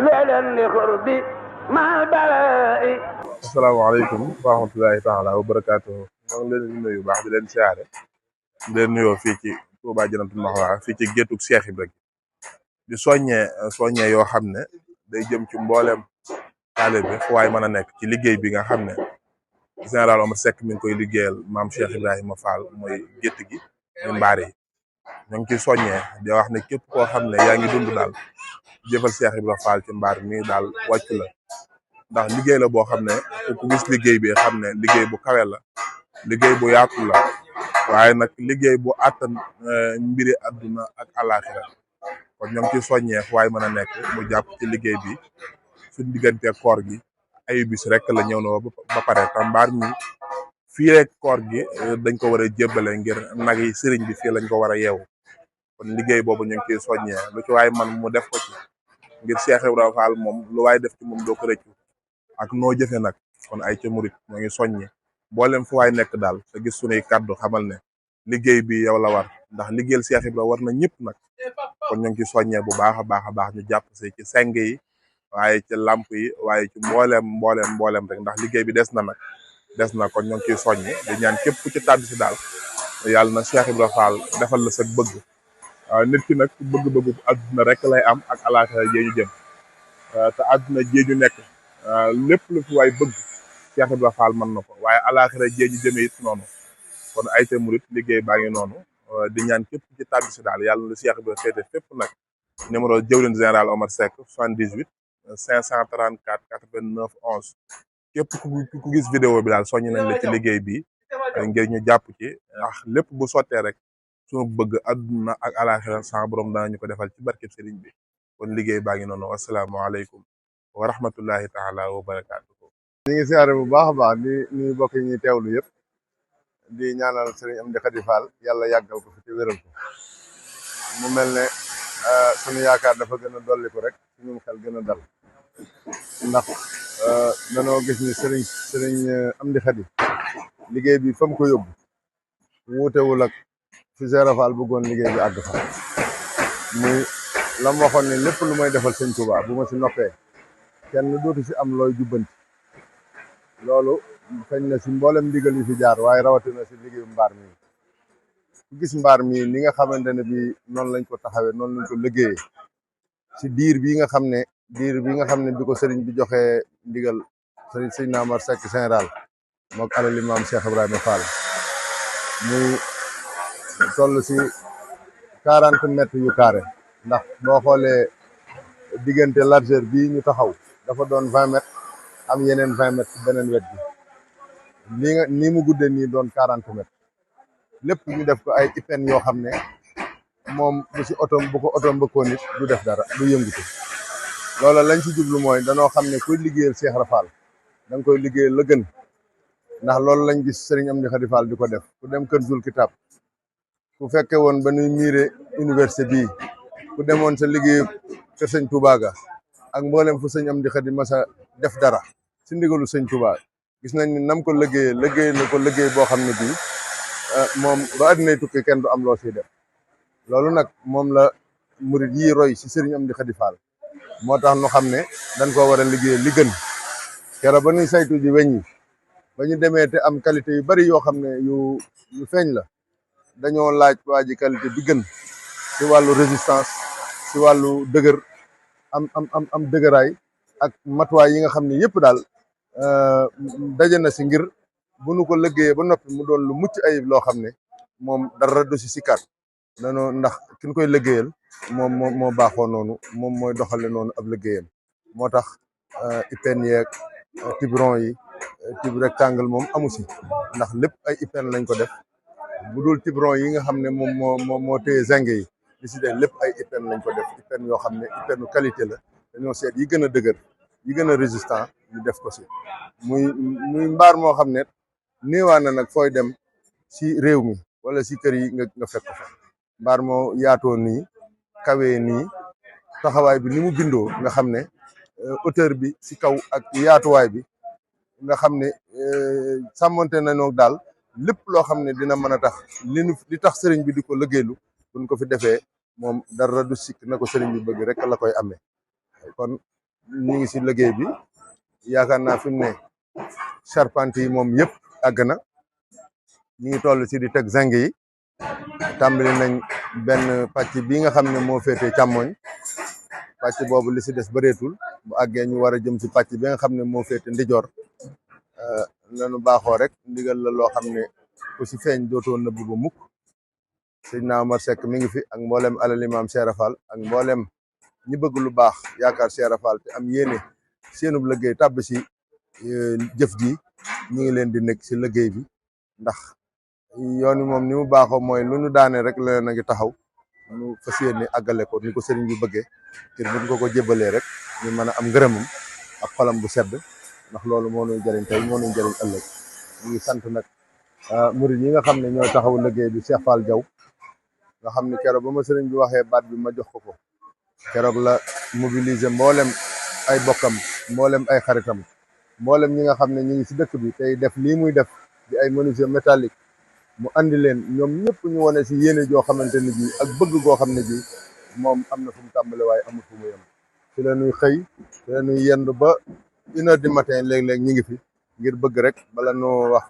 ليلا لقربي مع البلاء. asalaamaaleykum wa rahmatulahi taala wa barakaatuhu. ñoo ngi leen di nuyu baax di leen siyaare di leen nuyoo fii ci Touba Jannatul Mahwa fii ci géttug Cheikh Ibra di soññee yoo xam ne day jëm ci mboolem taalibe bi fu waay mën a nekk ci liggéey bi nga xam ne général Omar Seck mi ngi koy liggéeyal maam Cheikh Ibrahima Fall mooy gétt gi muy mbaar yi ñoo ngi ciy soññee di wax ne képp koo xam ne yaa ngi dund daal jëfal Cheikh Ibrahima Fall ci mbaar mi daal wàccu la ndax liggéey la boo xam ne ku gis liggéey bi xam ne liggéey bu kawe la liggéey bu yaatu la waaye nag liggéey bu àttan mbiri àdduna ak àllaaxira kon ñoo ngi ciy soññee fu waay mën a nekk mu jàpp ci liggéey bi suñ diggante koor gi ayu bis rek la ñëw na ba pare tam mbaar mi fii rek koor gi dañ ko war a jébbale ngir nag yi sëriñ bi fii lañ ko war a yeewu kon liggéey boobu ñu ngi ciy soññee lu ci waay man mu def ko ci ngir Cheikh Ibrahima Fall moom lu waay def ci moom doo ko rëccu ak noo jëfe nag kon ay ca murit ñoo ngi soññi mboolem fu waay nekk daal te gis sunuy kàddu xamal ne liggéey bi yow la war ndax liggéeyal Cheikh Ibra war na ñëpp nag kon ñoo ngi ci soññee bu baax a baax ñu jàpp si ci seng yi waaye ci làmp yi waaye ci mboolem rek ndax liggéey bi des na nag des na kon ñoo ngi ciy soññi di ñaan képp ku ci tàbbi si daal yàlla na Cheikh Ibra Fall defal la sa bëgg nit ki nag bëgg-bëggu àdduna rek lay am ak alaaxira jee ñu jëm te àdduna jee ñu nekk lépp lu fi waay bëgg Cheikh Ibrahima Fall mën na ko waaye alaaxira jee ñu jëmee it noonu kon ay te murit liggéey baa ngi noonu di ñaan képp ci tàbbi si daal yàlla na Cheikh Ibrahima féete fépp nag numéro jëwriñ général Omar Seck 78 534 89 11 képp ku gis vidéo bi daal soññ nañ la ci liggéey bi ngir ñu jàpp ci ndax lépp bu sottee rek suñu bëgg àdduna ak alaaxira sa borom danañu ko defal ci barkeb sëriñ bi kon liggéey baa ngi noonu asalaamaaleykum wa rahmatullahi taala wa barakaatuhu. ñu ngi siyaare bu baax a baax di nuyu mbokk yi ñuy teewlu yëpp di ñaanal sëriñ Amdi Khady Fall yàlla yàggal ko fi te wéral ko mu mel ne suñu yaakaar dafa gën a dolli ko rek suñu xel gën a dal ndax danoo gis ni sëriñ Amdi Khady liggéey bi fa mu ko yóbbu wuutewul ak fi Cheikh Fall bëggoon liggéey bi àgg fa muy lam waxoon ne lépp lu may defal sëñ Touba bu ma si noppee kenn dootu si am looy jubbanti loolu feeñ na si mboolem ndigal yi fi jaar waaye rawatina si liggéeyu mbaar mi ku gis mbaar mi ni nga xamante ne bi noonu lañ ko taxawee noonu lañ ko liggéeyee si diir bi nga xam ne bi ko sëriñ bi joxee ndigal sëriñ Omar Seck général mook alali maam Cheikh Ibrahima Fall muy toll si 40 mètres yu carré ndax boo xoolee diggante largeur bii ñu taxaw dafa doon 20 mètres am yeneen 20 mètres ci beneen wet bi nii mu guddee nii doon 40 mètres lépp ñu def ko ay ipen yoo xam ne moom bu ko otom bëkkoon nit du def dara du yëngutu loola lañ ci jublu mooy danoo xam ne kuy liggéeyal Cheikh Ibra Fall da nga koy liggéeyal la gën ndax loolu lañ gis Serigne Amdi Khady Fall di ko def ku dem kër Zul Kitab ku fekke woon ba ñuy miire université bii ku demoon sa liggéey kër sëñ Touba ga ak mboolem fu sëñ Amdi Khady masa def dara si ndigalu sëñ Touba gis nañ ni nam ko liggéey na ko liggéey boo xam ne bii moom ba addinay tukki kenn du am loo siy def loolu nag moom la murit yi roy si Serigne Amdi Khady Fall moo tax nu xam ne dañ koo war a liggéey li gën keroog ba ñuy saytu ji weñ yi ba ñu demee te am qualité yu bari yoo xam ne yu feeñ la dañoo laaj waa ji qualité bi gën si wàllu résistance si wàllu dëgër am dëgëraay ak matuwaay yi nga xam ne yëpp daal daje na si ngir bu nu ko liggéeyee ba noppi mu doon lu mucc ayib loo xam ne moom dara du si sikkaat danoo ndax ki ñu koy liggéeyal moom moo baaxoo noonu moom mooy doxale noonu ab liggéeyam moo tax ipen yeeg tiburon yi tib rectangle moom amu si ndax lépp ay ipen lañ ko def bu dul tiburon yi nga xam ne moom moo téye zinc yi li si dee lépp ay ipen lañ ko def ipen yoo xam ne ipenu qualité la dañoo seet yi gën a dëgër yi gën a résistant ñu def ko si muy mbaar moo xam ne néewaa na nag fooy dem si réew mi wala si kër yi nga fekk ko fa mbaar moo yaatoo nii kawee nii taxawaay bi ni mu bindoo nga xam ne hauteur bi si kaw ak yaatuwaay bi nga xam ne sàmmonte nañoo daal lépp loo xam ne dina mën a tax li tax sëriñ bi di ko liggéeylu buñ ko fi defee moom dara du sikk na ko sëriñ bi bëgg rek la koy amee kon ñu ngi si liggéey bi yaakaar naa fi mu ne charpente yi moom yëpp àgg na ñu ngi toll si di teg zinc yi tàmbali nañ benn pàcc bi nga xam ne moo féete càmmoñ pàcc boobu li si des bëreetul bu àggee ñu war a jëm si pàcc bi nga xam ne moo féete ndijoor lanu baaxoo rek ndigal la loo xam ne ku si feeñ dootoo nëbb ba mukk Seydina Omar Seck mi ngi fi ak mboolem alal Imam Cheikh Fall ak mboolem ñi bëgg lu baax yaakaar Cheikh Fall te am yéene seenub liggéey tàbb si jëf ji ñu ngi leen di nekk si liggéey bi ndax yoon wi moom ni mu baaxoo mooy lu ñu daane rek la na ngi taxaw ñu fas yéene àggale ko ni ko sëriñ bi bëggee ngir buñ ko jébbalee rek ñu mën a am ngërëmam ak xolam bu sedd ndax loolu moo nuy jëriñ tey moo nuy jëriñ ëllëg ñu ngi sant nag murid yi nga xam ne ñoo taxaw liggéey bi Cheikh Fall Diaw nga xam ne keroog ba ma sëriñ bi waxee baat bi ma jox ko keroog la mobiliser mboolem ay bokkam mboolem ay xaritam mboolem ñi nga xam ne ñu ngi si dëkk bi tey def lii muy def di ay menuisier métallique mu andi leen ñoom ñëpp ñu wane si yéene joo xamante ne bii ak bëgg goo xam ne bii moom am na fu mu tàmbale waaye amul fu mu yem fi la ñuy xëy fi la ñuy yendu ba 1h du matin léeg-léeg ñu ngi fi ngir bëgg rek bala noo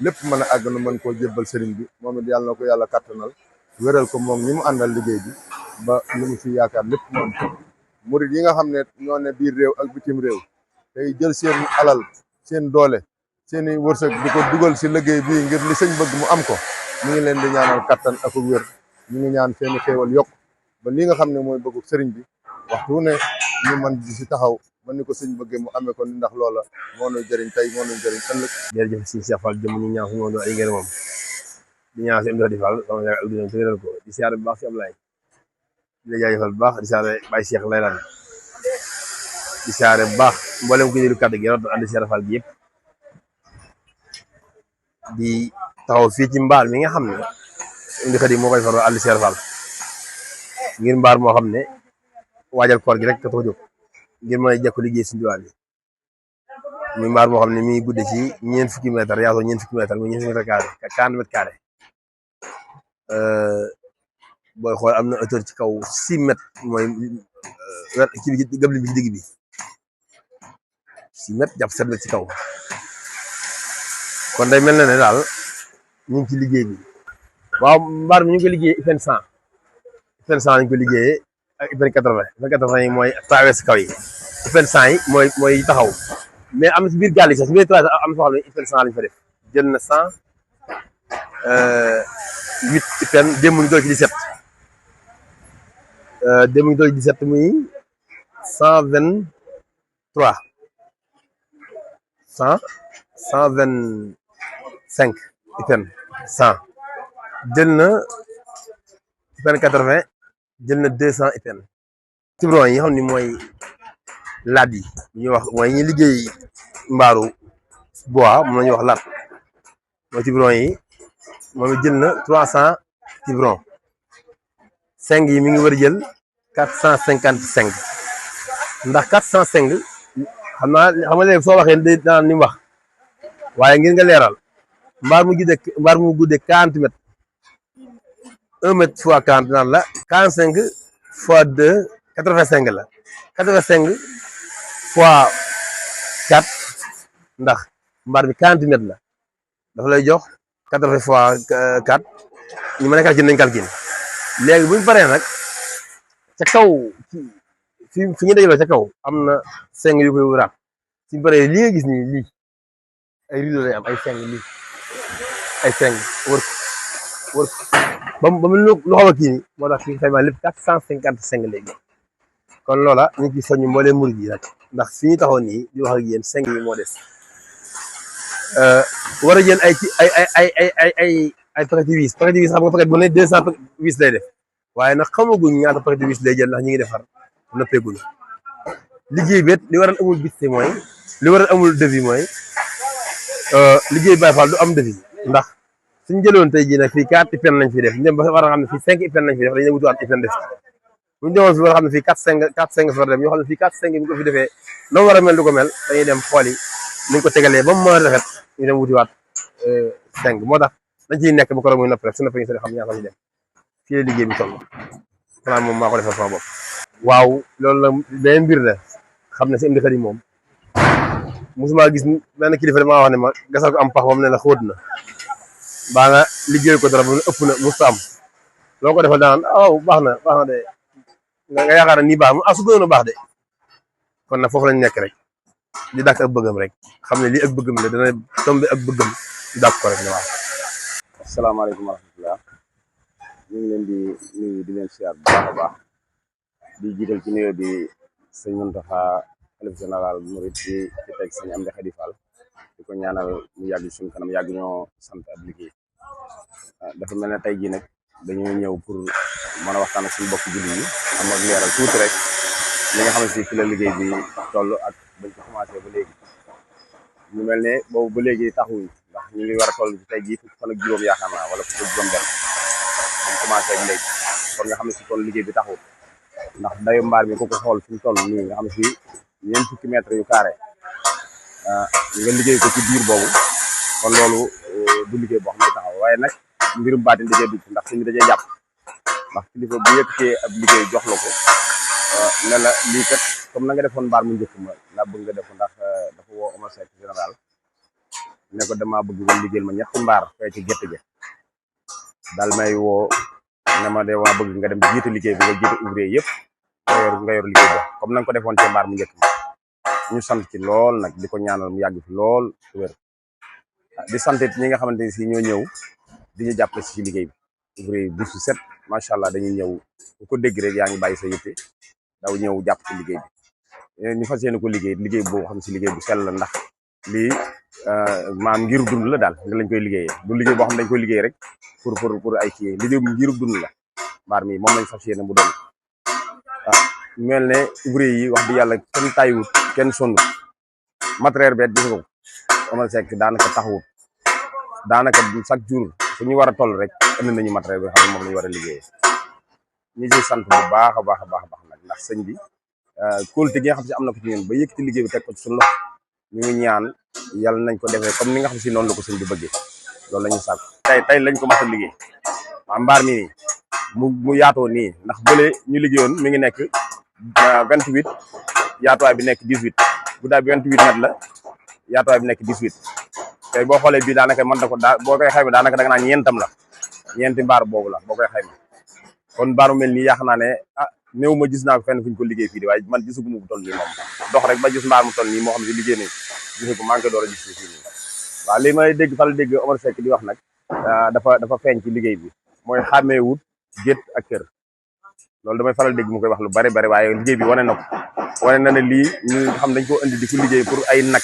lépp mën a àgg na mën koo jébbal sëriñ bi moom it yàlla na ko yàlla kàttanal wéral ko moom ñi mu àndal liggéey bi ba li mu si yaakaar lépp moom murid yi nga xam ne ñoo ne biir réew ak bitim réew tey jël seen alal seen doole seeni wërsëg di ko dugal si liggéey bii ngir li sëñ bëgg mu am ko ñu ngi leen di ñaanal kattan ak wér ñu ngi ñaan seeni xéewal yokk ba li nga xam ne mooy bëggu sëriñ bi waxtu ne ñu mën di si taxaw ba ni ko sëñ bëggee mu amee ko ni ndax loola moo nuy jëriñ tey moo nuy jëriñ ëllëg. jërëjëf si Cheikh Fall jëm ñu ñaan fu moom ay ngërëmam di ñaan si Amdi Fall sama yaay ak dinañ tëral ko di siyaare bu baax si Ablaye di la jaajëfal bu baax di siyaare Baye Cheikh Laylan di siyaare bu baax mboolem ko jëlu kàddu gi rawat ànd Cheikh Fall gi yëpp di taxaw fii ci mbaar mi nga xam ne indi xëy moo koy faral ànd Cheikh Fall ngir mbaar moo xam ne waajal koor gi rek ka tax a jóg ngir mën a jekku liggéey si diwaan bi muy mbaar moo xam ne mi ngi gudde ci ñeent fukki mètre yaatoo ñeent fukki mètre muy ñeent fukki mètre carré 40 mètres carré booy xool am na hauteur ci kaw 6 mètres mooy ci bi gëbli bi ci digg bi 6 mètres jàpp 7 mètres ci kaw kon day mel na ne daal ñu ngi ci liggéey bi waaw mbaar mi ñu ngi ko liggéey IPEN 100 lañ ko liggéeyee ak IPEN 80 yi mooy traverse kaw yi IPEN 100 yi mooy taxaw mais am na ci biir gaal yi sax ci biir traverse am na foo xam ne IPEN 100 lañ fa def jël na 108 IPEN démb ñu dool ci 17 démb ñu dool ci 17 muy 123 125 IPEN 100 jël na IPEN 80 jël na 200 IPEN tibron yi xam ni mooy laat yi ñuy wax mooy ñi liggéey mbaaru bois moom la ñuy wax laat mooy tibron yi moom jël na 300 tibron seng yi mi ngi war a jël 455 ndax 405 xam nga léegi soo waxee day daan ni mu wax waaye ngir nga leeral mbaar mu guddee 40 mètres 1 mètre fois 40 naan la 45 fois 2 85 la 85 fois 4 ndax mbaar bi 40 mètres la dafa lay jox 80 fois 4 ñu mën a calculer nañ calculer léegi bu ñu paree nag ca kaw fi ñu dajaloo ca kaw am na seng yu koy wuraat suñ paree li nga gis nii lii ay rideau lay am ay seng lii ay seng wër ba mu lu xaw a kii nii moo tax fi xayma lépp 455 léegi kon loola ñu ngi ciy soññ mbooleem murid yi nag ndax fi ñu taxaw nii di wax ak yéen seng yi moo des war a jël ay paquet vis xam nga paquet bu ne 200 vis lay def waaye nag xamaguñ ñaata paquet vis lay jël ndax ñi ngi defar noppeeguñu liggéey bi li waral amul bis mooy li waral amul devis mooy liggéey Baye Fall du am devis ndax suñ jëloon tey jii nag fii 4 IPEN lañ fi def ñu dem ba war a xam ne fii 5 IPEN lañ fi def dañuy wutuwaat IPEN def bu ñu demoon fi war a xam ne fii 4-5 fa dem ñoo xam ne fii 4-5 bi ko fi defee na war a mel du ko mel dañuy dem xool yi ni ñu ko tegalee ba mu mën a rafet ñu dem wutiwaat 5 moo tax dañ ciy nekk ba ko muy noppi rek su noppee ñu xam ñaata ñu dem fii la liggéey bi toll xanaa moom maa ko defal sama bopp waaw loolu la beneen mbir la xam ne si indi xarit moom musuma gis benn kilifa damaa wax ne ma gasal ko am pax moom ne la xóot na baa nga liggéey ko dara ba ëpp na musta am loo ko defal daan aw baax na de nga yaakaar ne nii baax mu su gënoon a baax de kon nag foofu lañ nekk rek di dàkk ak bëggam rek xam ne lii ak bëggam la dana tombé ak bëggam di dàkk ko rek ne waaw. asalaamaaleykum wa rahmatulah ñu ngi leen di nuyu di leen siyaar bu baax a baax di jiital ci nuyoo bi sëñ Mountakha xalifa général murid ci teg sëñ Amdi Khady Fall di ko ñaanal mu yàgg suñu kanam yàgg ñoo sant ab liggéey dafa mel ne tey jii nag dañoo ñëw pour mën a waxtaan ak suñu bokk jullit yi am ak leeral tuuti rek li nga xam ne si fi la liggéey bi toll ak bañ ko commencé ba léegi ñu mel ne boobu ba léegi taxuñ ndax ñu ngi war a toll ci tey jii fukki fan ak juróom yaakaar naa wala fukki juróom benn ñu commencé ak léegi kon nga xam ne si kon liggéey bi taxul ndax dayu mbaar mi ku ko xool fi mu toll nii nga xam ne si ñeent fukki mètres yu carré nga liggéey ko ci biir boobu kon loolu du liggéey boo xam ne taxaw waaye nag mbirum baatin dajee dugg ndax suñu dajee jàpp ndax kilifa bu yëkkatee ab liggéey jox la ko ne la lii kat comme na nga defoon mbaar mu njëkk ma laa bëgg nga def ndax dafa woo Omar Seck général ne ko damaa bëgg nga liggéeyal ma ñetti mbaar fee ci gerte gi daal may woo ne ma de waa bëgg nga dem jiite liggéey bi nga jiite ouvrier yëpp nga yor liggéey ba comme na nga ko defoon ci mbaar mu njëkk ma ñu sant ci lool nag di ko ñaanal mu yàgg fi lool wér di sant ñi nga xamante ni si ñoo ñëw di ñu jàppale si ci liggéey bi ouvrier bi su set macha allah dañuy ñëw ku ko dégg rek yaa ngi bàyyi sa yitte daw ñëw jàpp ci liggéey bi ñu fas yéene ko liggéey boo xam si liggéey bu sell la ndax lii maam ngir dund la daal nga lañ koy liggéeyee du liggéey boo xam dañ koy liggéey rek pour ay kii liggéey bu ngir dund la mbaar mi moom lañ fas yéene mu doon mel ne ouvrier yi wax di yàlla kenn tàyyiwut kenn sonn matériel bi gis nga ko Omar Seck daanaka taxawut daanaka chaque jour fu ñu war a toll rek indi nañu matériel bi nga xam ne moom la ñu war a liggéeyee ñu ciy sant bu baax a baax nag ndax sëñ bi kóolute gi nga xam si am na ko ci ñun ba yëkkati liggéey bi teg ko ci suñu loxo ñu ngi ñaan yàlla nañ ko defee comme ni nga xam si noonu la ko sëñ bi bëggee loolu la ñuy sàkk tey lañ ko mas a liggéey waa mbaar mi nii mu yaatoo nii ndax bële ñu liggéeyoon mi ngi nekk 28 yaatuwaay bi nekk 18 guddaay bi 28 mètres la yaatuwaay bi nekk 18 tey boo xoolee bii daanaka mën na ko boo koy xayma daanaka da nga naan ñeentam la ñeenti mbaar boobu la boo koy xayma kon mbaaru mel nii yaakaar naa ne néew ma gis naa ko fenn fu ñu ko liggéey fii di waaye man gisagu mu toll nii moom dox rek ba gis mbaar mu toll nii moo xam ne liggéey nañ gisagu ko maa ngi koy door a gis fii nii waaw li may dégg fa la dégg Omar Seck di wax nag dafa feeñ ci liggéey bi mooy xàmmee wut gétt ak kër loolu damay faral dégg mu koy wax lu bari waaye liggéey bi wane na ko wane na ne lii ñu xam dañ ko indi di ko liggéey pour ay nag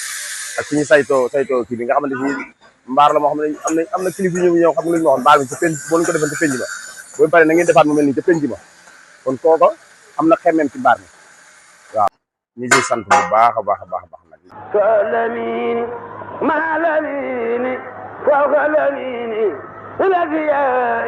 ak suñu saytoo kii bi nga xamante ni mbaar la moo xam ne am na kilifa yu ñëw xam nga lu ñu waxoon mbaar bi ca penc boo leen ko defoon ca penc ba booy pare na ngeen defaat mu mel nii ca penc ba kon kooka am na xemmeem ci mbaar mi waaw ñu ngi sant bu baax a baax nag كالأمين مع الأمين فوق الأمين الأنبياء